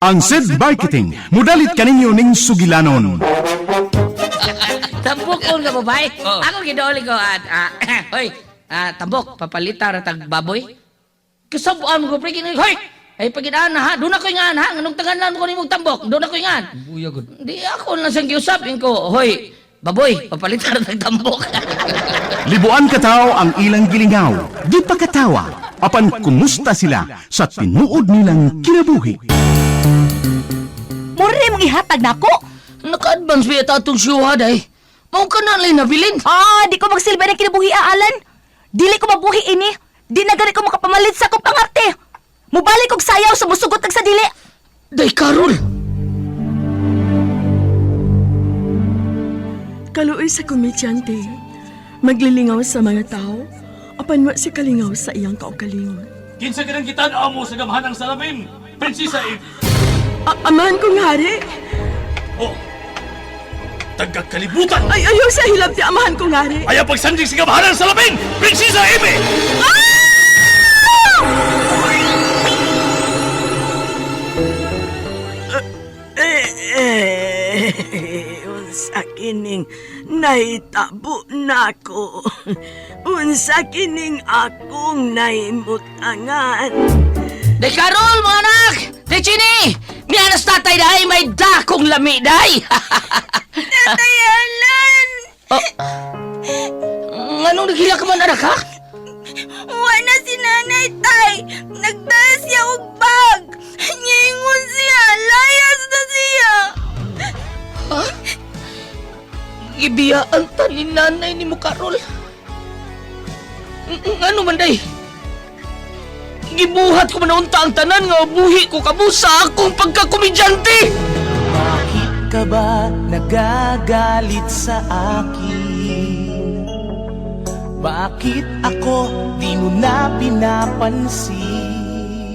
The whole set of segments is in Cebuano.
Ang SED Marketing, mudalit kaninyo ning sugilanon. Tambok ko nga babae. Ako gidooli ko at hoy, tambok papalita ra tag baboy. Kasab-an ko pre kini hoy. Ay pagidaan na ha, doon ako ingan ha, nganong tanganan ko nimong tambok, doon ako ingan. Buya gud. Di ako lang siyang giusap ko, hoy, baboy, papalita ra tag tambok. Libuan kataw ang ilang gilingaw, di pa katawa, apan kumusta sila sa tinuod nilang kinabuhi. Mura mong ihatag nako. Naka-advance ba yata atong siyuha day? Mao ka na lang nabilin. Ah, di ko magsilbi ng kinabuhi, Alan. Dili ko mabuhi ini. Di na gani ko makapamalit sa akong pangarte. Mubalik og sayaw sa musugot ag sa dili. Day Karol. Kaluoy sa komedyante, maglilingaw sa mga tao, apan wa si kalingaw sa iyang kaugalingon. Kinsa ka nang gitan-aw mo sa gamhanang salamin, Prinsesa Eve? Amahan kong hari, Oh, tagakalibutan! ay ayaw sa hilabti amahan kong hari. Ayaw pagsandig sa gamhanang salamin, Prinsesa Eve! Eh, unsa kining nahitabo nako. Unsa kining akong nahimutangan. Day Karol, mga anak! Day Chini! Mianas tatay day, may dakong lami day! Tatay Alan! Oh. Nganong naghila ka man anak ha? Wa na si nanay tay. Nagdala siya og bag. Niingon siya, layas na siya. Gibiyaan ta ni nanay ni mo Karol. Ngano man day? Gibuhat ko man unta ang tanan nga buhi ko kamo sa akong pagkakomedyante! Bakit ka ba nagagalit sa akin? Bakit ako di mo na pinapansin?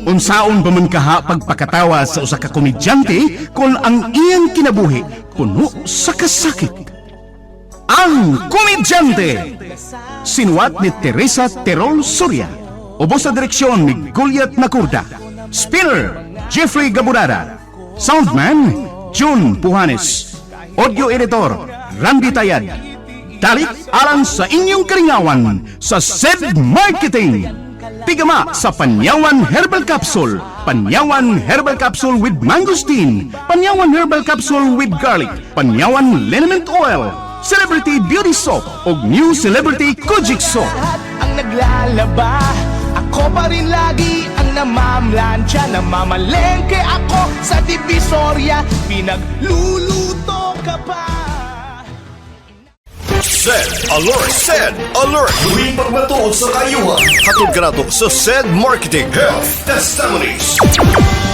Unsaon ba man kaha pagpakatawa sa usa ka komedyante kung ang iyang kinabuhi puno sa kasakit? Ang Komedyante! Sinuwat ni Teresa Terol Soria. Ubos sa direksyon ni Goliath Nakurda. Spinner, Jeffrey Gaburada. Soundman, June Puhanes. Audio editor, Randy Tayad. Dalit alang sa inyong karingawan sa SED Marketing. Tigama sa Panyawan Herbal Capsule, Panyawan Herbal Capsule with Mangosteen, Panyawan Herbal Capsule with Garlic, Panyawan Liniment Oil, Celebrity Beauty Soap ug New Celebrity Kojic Soap. Lahat ang naglalaba, ako pa rin lagi ang namamlansya. Namamalengke ako sa Divisoria, pinagluluto ka pa. Sed Alert! Sed Alert! Tuwing pagmatuod sa kayuhan. Hatod kanato sa Sed Marketing Health Testimonies.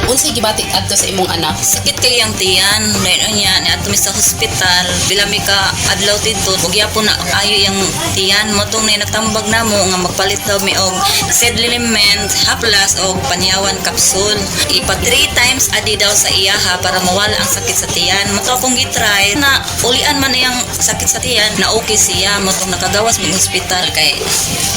Unsay gibati adto sa imong anak? Sakit kay ang tiyan, meron niya niadto mi sa hospital, pila mi ka adlaw didto, ug gyapon na ayo yang tiyan mo tong nay nagtambag namo nga magpalit daw mi og sedliment, haplas og panyawan capsule. Ipa 3 times a day daw sa iyaha para mawala ang sakit sa tiyan. Mo to akong gitry na ulian man iyang sakit sa tiyan na okay siya mo tong nakagawas mig hospital kay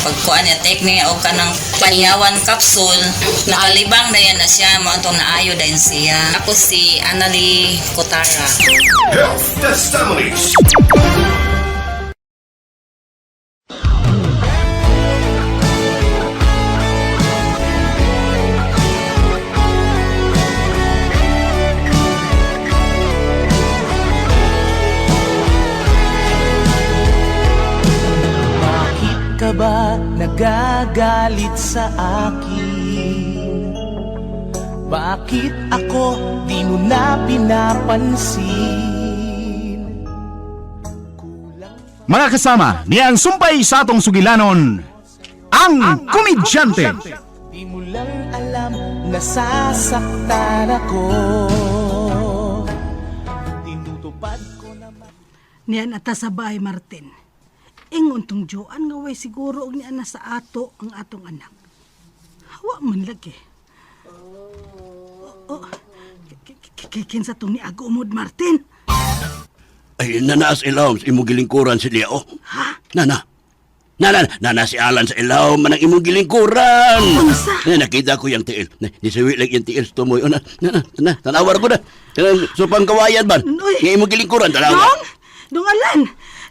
pagkuan niya take niya og kanang panyawan capsule, nakalibang na yan na siya mo atong naayo dayon siya. Ako si Annalie Kotara. Health Testimonies. Bakit ka ba nagagalit sa akin? Bakit ako di mo na pinapansin? Mga kasama, niya ang sumpay sa atong sugilanon, ang Komedyante. Di mo lang alam nasasaktan ako. Tinutupad ko naman. Niyan ata sa bahay, Martin. Ingon tong Joan nga way siguro og niana sa ato ang atong anak. Hawa man lagi. Oh, oh, kinsa tong niago umod, Martin? Ay, nanaas ilawom sa imong gilingkuran si Leo. Ha? Nana. Na, na, na, na si Alan sa ilaw man ang imong gilingkuran. Unsa? Na, nakita ko yung tiil. Na, nisuwi lang yung tiil sa tumoy. O, na, na, na, na, tanawar ko na. Kanang supang kawayan man. Uy. Nga imong gilingkuran, tanawa. Dong! Dong Alan!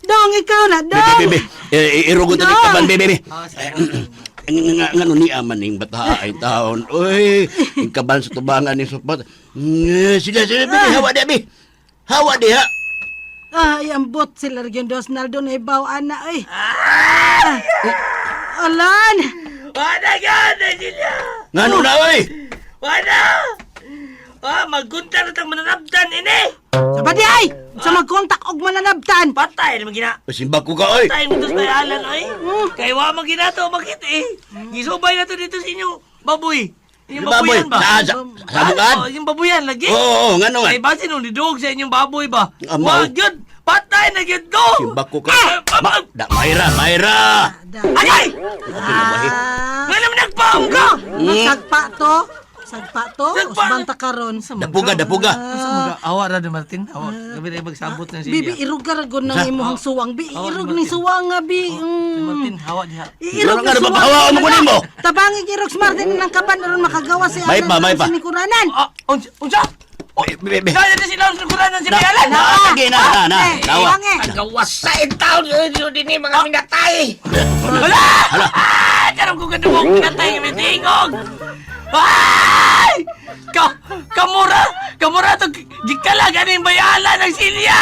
Dong, ikaw na, Be, dong! be, be. Eh, irugot na Dong! kaban, be, be, be. Nga, nga, ano ni aman ning bata ay taon. Uy, yung kaban sa tubangan ni supat. Nga, sila, sila, be, hawa di, be. Hawa di, ha. Ay, ambot sila rin dos Naldo na ibaw, ana, ay. Ah! Alan! Wala gana sila! Nga, ano na, oy. Wala! Ah, magkunta na tang mananabdan ini! Sa di ay! Sa magkontak og mananabtan! Patay naman gina! Simbak ko ka, oy. Patay mo to sa alan, oy! Kay wa man gina to makit eh! Gisubay na to dito sa inyong baboy! Inyong Yung baboy, baboyan ba? sa bukan? Oh, yung baboyan lagi! Oo, oo, nga naman. Kay basin nung didog sa inyong baboy ba? Amaw. Wa gyud! Patay na gyud do! Simbak ko ka. Ma, da, Mayra, Mayra. Agay! Ah, Nga naman nagpaam ka! Sagpa to. Sagpa to. Usbang ta karon. Dapuga, dapuga. Awa ra ni Martin. Awa. Gabi na magsabot ng Bibi, irog ka ra gud ng imuhang suwang. Bi, irog ni suwang nga, bi. Martin, hawa diha. Iirog Nga ni na, suwang. papahawaon mo kunin mo. Tabangig irog si Martin ng kaban aron makagawa si May pa, may pa. sa nikuranan. Ah, unsa? Unsa? Be, be. Kaya na sila sa kuranan si Na, Alan. na, lagi, na, na, na. Eh, Nawa. suwang eh. Gawas sa taon yun din eh, mga minatay. Wala! Hala. Ah, karon ko kadugog pinatay nga tingog. Ay! Ka kamura, kamura to gikala ganing bayala ng silya.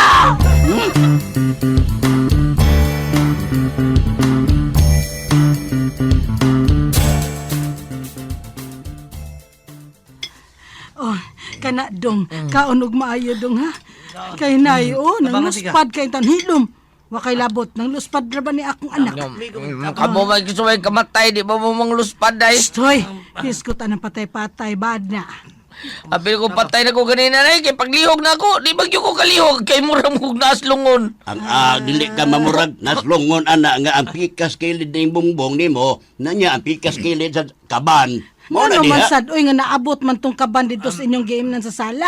Oh, kana dong, kaon og maayo dong ha. Kay nay oh, nang Tabangan siga. luspad kay tan hilom. Wa kay labot nang luspad ra ba ni akong anak. Kamo man gusto may kamatay, di ba mo mang luspad ay? Hoy, hiskot anang patay-patay bad na. Apil ko patay na ko ganina na kay paglihog na ako, di ba gyud ko kalihog kay mura mo naslungon. Ang ah, dili ka mamurag naslungon ana nga ang pikas kilid ning bongbong nimo, na niya ang pikas kilid sa kaban. Mo na Ano man diha. sad oy nga naabot man tong kaban dito sa inyong game nan sa sala.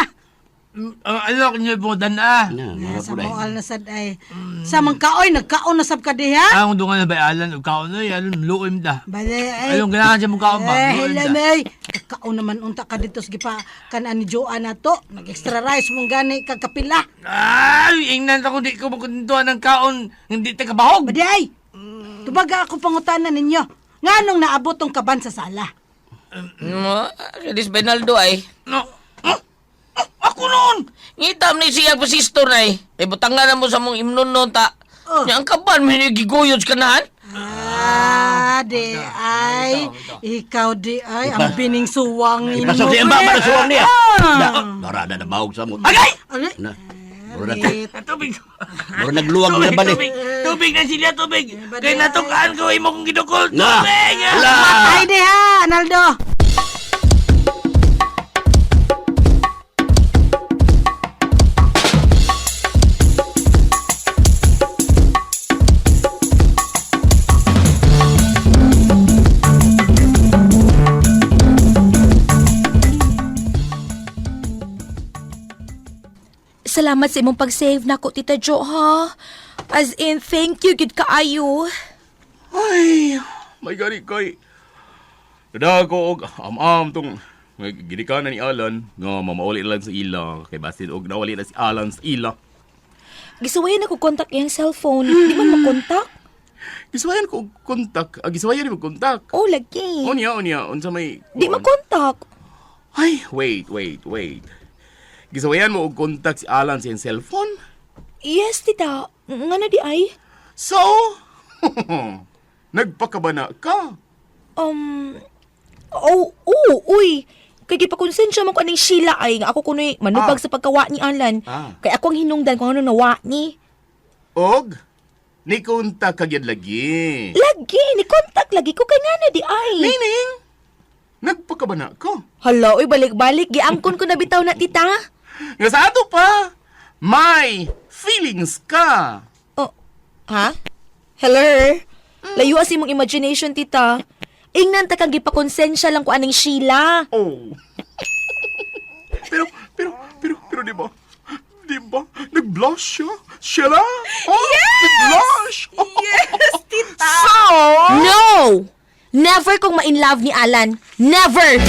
Ang alok niyo po dan ah. Na, Na, mga sa pulay. moal na sad ay. Sa man kaoy nagkaon na sab ka diha. Ang dungan na bayalan ug kaon oy, alon luom da. Bale ay. Ayong ganahan siya mong kaon ba? Eh, Luom da. hilamay. Kaon naman unta ka dito sa gipa kanan ni Joanna to. Nag-extra rice mong gani kag kapila. Ay, ingnan ako di ko makuntuan ng kaon, hindi ta kabahog. Bade ay. Tubaga ako pangutana ninyo. Nganong naabot tong kaban sa sala? Dis Benaldo ay. No. Ah, ah, Ako noon. Ngitam ni siya pasistor na eh. Kay butangan na mo sa mong imnon no ta. Oh. Nya ang kaban may giguyod ka nahan. Ah, di ay. Ikaw di ay. Ang bining suwang nimo. Ipasok siya ang baba na suwang niya. Ah. Da, dara na nabawog sa mo. Agay! Ano? Na. Mura na, Tubig. mura nagluwag na Tubig, bali. tubig, tubig na silya, tubig. Kay natukaan ko imo kong gidukol. Na. Tubig! Hala. Ay di ha, Naldo. Salamat sa imong pag-save nako, Tita Jo, ha? As in, thank you, gid kaayo. Ay, may gani kay. Nadago og am-am tong ginikanan ni Alan nga mamauli lang sa ila kay basin og nawali na si Alan sa ila. Gisuwayan ako kontak iyang cellphone. Di man makontak. Gisuwayan ko og kontak, ah, gisuwayan mo kontak. Oh, lagi. Unya unya unsa may Di makontak. Ay, wait, wait, wait. Gisuwayan mo og kontak si Alan sa iyang cellphone? Yes, tita. Nga na di ay? So, nagpakabana ka. Oh, oh, uy. Kay gipakonsensya man ko aning Sheila ay nga ako kunoy manubag sa pagkawa ni Alan. Ah. Kay ako ang hinungdan kung ano nawa ni. Og ni kontak ka gyud lagi. Lagi, ni kontak lagi ko kay nga na di ay. Meaning, nagpakabana ka. Hala, uy, balik-balik. Giangkon ko na bitaw na, tita. Nga sa ato pa, may feelings ka. Oh, ha? Hello? Layo as imong imagination, tita. Ingnan ta kang gipakonsensya lang ko aning Sheila. Oh. Pero, pero, pero, pero di ba? Di ba? Nag-blush siya? Sheila? Oh, yes! Nag-blush! Yes, tita! So, Never kong ma-in love ni Alan. Never!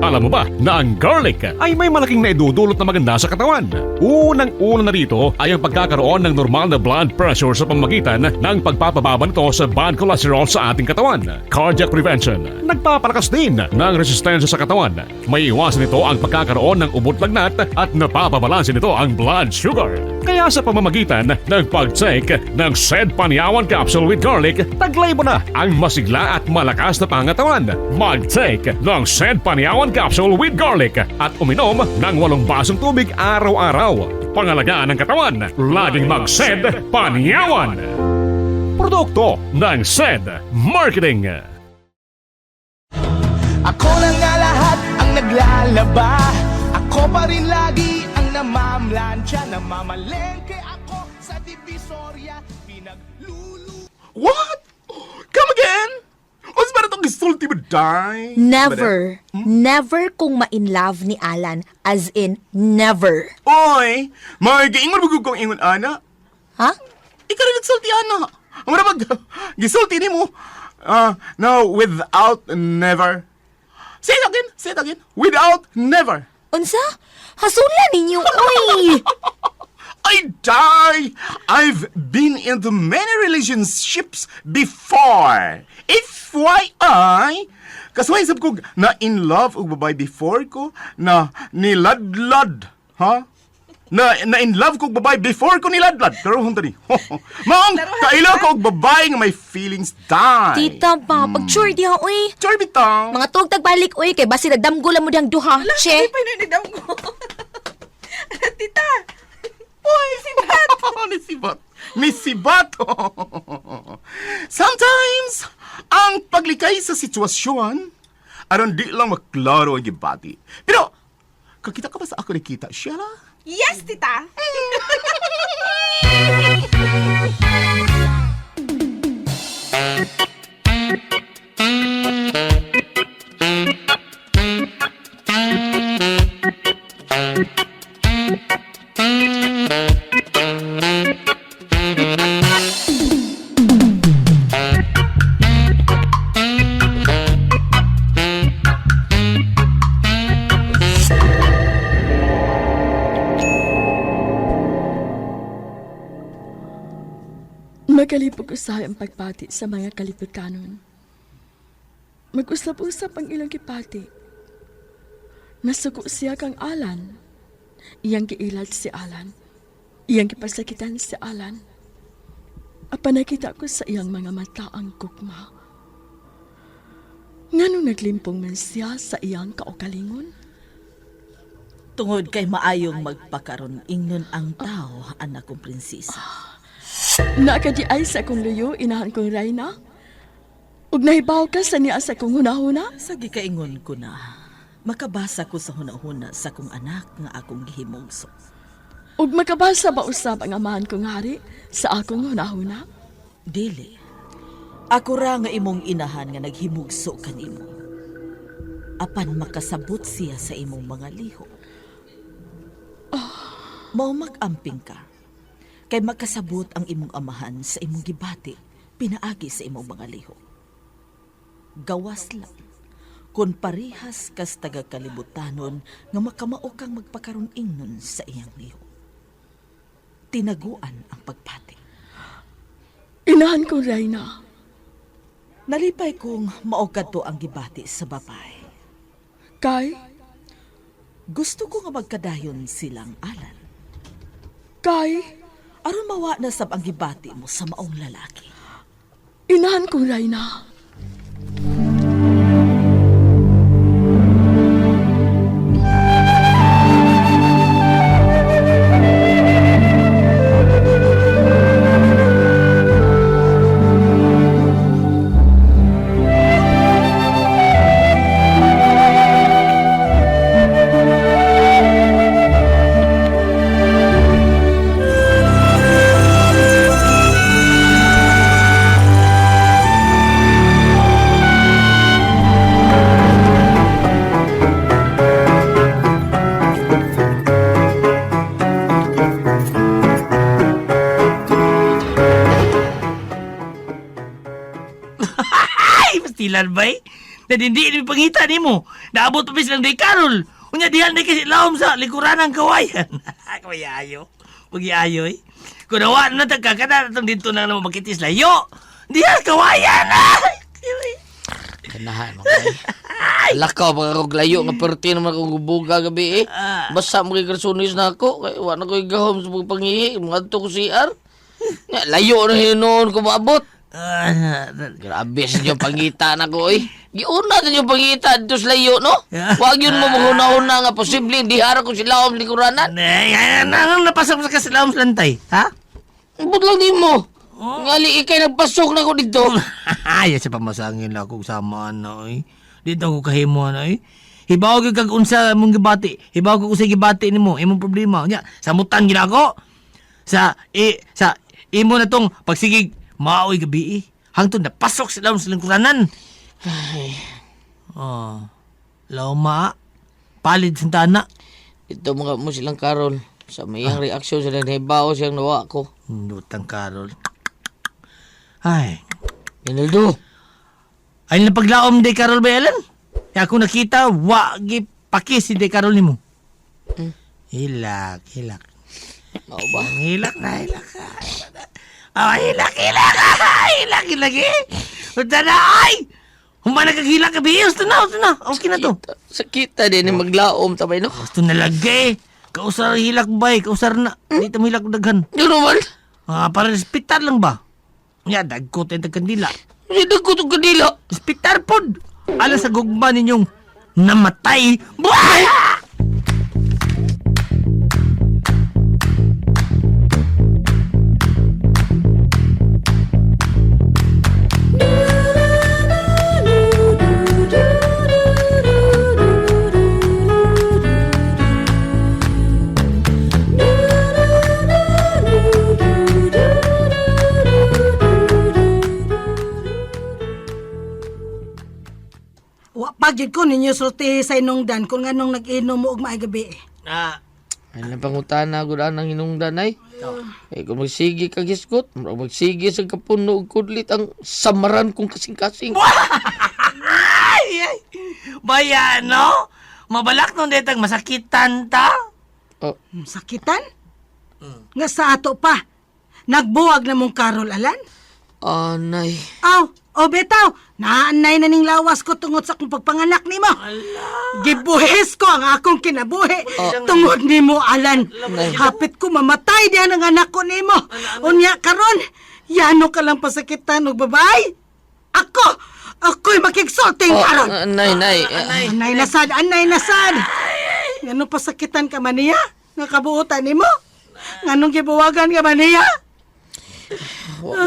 Alam mo ba na ang garlic ay may malaking naidudulot na maganda sa katawan? Unang-una na rito ay ang pagkakaroon ng normal na blood pressure sa pamamagitan ng pagpapababa nito sa bad cholesterol sa ating katawan. Cardiac prevention, nagpapalakas din ng resistensya sa katawan. May iwasan nito ang pagkakaroon ng ubot lagnat at napapabalanse nito ang blood sugar. Kaya sa pamamagitan ng pag-take ng said Panyawan Capsule with Garlic, taglay mo na ang masigla at malakas na pangatawan. Mag-take ng said Panyawan Capsule with Garlic at uminom ng walong basong tubig araw-araw. Pangalagaan ng katawan, laging mag-SED Panyawan! Produkto ng SED Marketing. Ako na nga lahat ang naglalaba. Ako pa rin lagi ang namamlansya. Namamalengke ako sa Divisoria. Pinaglulu... What? Come again? Unsa ba na itong gisulti mo, Day? Never. Never kong ma-in love ni Alan. As in, never. Oy! May giingon mo kong ingon, ana. Ha? Ikaw rin nagsulti, ana. Ang mura mag... Gisulti ni mo. Ah, no, without never. Say it again, say it again. Without never. Unsa? Hasula ninyo, uy! I die! I've been into many relationships before. If why I... Kasuway sab ko na in love og babae before ko na niladlad. Ha? Na in love ko og babae before ko niladlad. Pero hunta ni. Maong kaila ko og babae nga may feelings die. Tita pa, pag-sure diha, uy. Sure bitaw. Mga tuog tagbalik, uy, kay basi nagdamgo lang mo dihang duha. Che. Di pa nagdamgo. Tita! Uy, si Bat! Ni si Bat. Ni si Bat. Sometimes, ang paglikay sa sitwasyon, aron di lang maklaro ang gibati. Pero, kakita ka ba sa ako nakita, Sheila? Yes, tita! Makalipog usahay ang pagpati sa mga kaliputanon. Mag-usap-usap ang ilang kipati. Nasuko siya kang Alan. Iyang giilad si Alan. Iyang gipasakitan si Alan. Apan nakita ko sa iyang mga mata ang gugma. Nganong naglimpong man siya sa iyang kaugalingon? Tungod kay maayong magpakaron ingnon ang tao, anak kong prinsesa. Nakadi ay sa akong luyo, inahan kong Reyna. Ug nahibaw ka sa niya sa akong hunahuna? Sa gikaingon ko na, makabasa ko sa hunahuna sa akong anak nga akong gihimugso. Ug makabasa ba usab ang amahan kong hari sa akong hunahuna? Dili. Ako ra nga imong inahan nga naghimugso kanimo. Apan makasabot siya sa imong mga liho. Mao mag-amping ka. Kay makasabot ang imong amahan sa imong gibati, pinaagi sa imong mga liho. Gawas lang. Kung parihas kas taga kalibutanon nga makamao kang magpakaron ingnon sa iyang liho. Tinaguan ang pagpati. Inahan kong Reyna. Nalipay kong mao kadto ang gibati sa babae. Kay? Gusto ko nga magkadayon silang alan. Kay? Aron mawa na sab ang gibati mo sa maong lalaki. Inahan kong Reyna. Alan bay. Na dindi ni pangita nimo. Naabot pa silang day Carol. Unya dihan na kasi laom sa likuran ng kawayan. Kawayayo. Pagiayo eh. Kung nawa na tagka ka na itong dito na naman makitis layo. Dihan kawayan ah! Ganahan mo kay. Lakaw pa ako layo nga perti naman akong gubuga gabi eh. Basa mo kay garsunis na ako kay wa na ko'y gahom sa pagpangihi, mga ko CR. Nga, layo na hinuon ko maabot. Grabe sa inyo pangita na ko eh. Giuna sa inyo pangita dito sa layo no? Wag yun mo maghuna-huna nga posible dihara ko sila om likuranan. Ay, anong napasok sa kasilaom sa lantay? Ha? Bud lang di mo. Ngali ikay nagpasok na ko dito. Ay, sa pamasangin lang ako sama na oy. Dito ako kahimo na oy. Hibaw gyud kag unsa mong gibati. Hibaw kag unsa gibati nimo, imong problema. Nya, samutan gid ako. Sa i sa imo na tong pagsigig maoy gabi eh. Hangtod napasok sila sa lingkuranan. Ay. Oh. Lauma. Palid sa tana. Ito mga mo silang Karol. Sa mayang reaksyon sila nahibaw siyang nawa ko. Lutang Karol. Ay. Ronaldo. Ay napaglaom de Karol ba Ellen? Kaya ako nakita, wagi pakis si de Karol nimo. Hilak, hilak. Mao ba? Hilak na, hilak. Ah, hilak, hilak. Ah, hilak, hilak eh. Unta na, ay! Humana kag hilak ka, biyo. Gusto na, gusto na. Okay na to. Sakita din ni maglaom tabay no. Gusto na lagi. Kausar hilak ba eh. Kausar na. Dito mo hilak daghan. Yun naman. Ah, para respitar lang ba? Ya, dagko tayo tag kandila. Hindi dagko tag kandila. Respitar pod. Ala sa gugma ninyong namatay. Buhay! Wa pa gyud ko ninyo sulti sa inungdan kung nganong nag-inom mo og maayong gabi. eh. Ah. Ay lang pangutana gud anang hinungdan ay. Eh kung magsige ka gisgot, murag magsige sa kapuno og kudlit ang samaran kong kasing-kasing. Ay, ay. Baya, no? Mabalak nun detang masakitan ta? Oh. Sakitan? Nga sa ato pa. Nagbuwag na mong Karol Alan? Anay. Aw, o betaw, naanay na ning lawas ko tungod sa akong pagpanganak nimo. Gibuhis ko ang akong kinabuhi tungod nimo Alan. Hapit ko mamatay diyan ang anak ko nimo. Unya karon, yano ka lang pasakitan og babay? Ako, ako'y makigsulting Oh, karon. Nay, nay. Anay na sad, anay na sad. Ngano pasakitan ka man niya? Nga kabuotan nimo? Nganong gibuwagan ka man niya?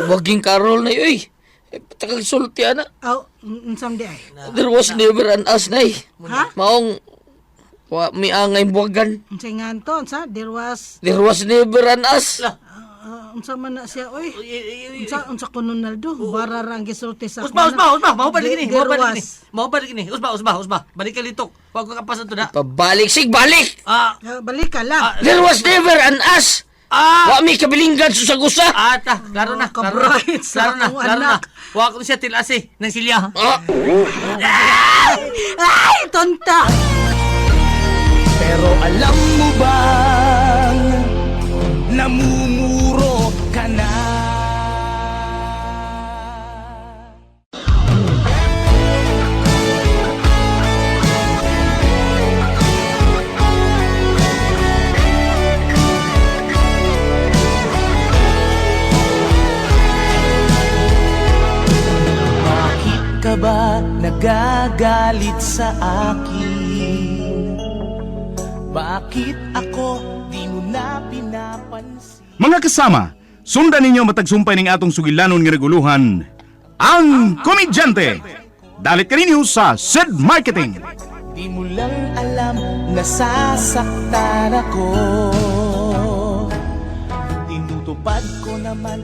Waging Karol na oy. Eh, patakag sulti ana. Aw, unsam di ay? There was never an us nay. Ha? Maong wa mi angay buwagan. Unsay nga to, unsa? There was There was never an us. Unsa man na siya oy? Unsa unsa ko Ronaldo? Bara ra ang gisulti sa Usba, usba, usba. Mao balik ni. There Mao balik ni. was. Mao balik ni. Usba, usba, usba. Balik ka litok. Wag ka kapasan to na. Pabalik sig balik. Ah, Balik ka lang. There was never an us. Ah! Wa mi kabilinggan sa sagusa. Ah, ta, klaro na, klaro na. Kabright sa Klaro na, akong klaro na. anak. Wa ko siya tilasi ng silya. Ah. Ay, tonta! Pero alam mo bang namumuro ka na? Bakit ka ba nagagalit sa akin? Bakit ako di mo na pinapansin? Mga kasama, sundan ninyo matagsumpay ning atong sugilanon nga naguluhan, ang Komedyante. Dalit kaninyo sa Sid Marketing. Di mo lang alam nasasaktan ako. Tinutupad ko naman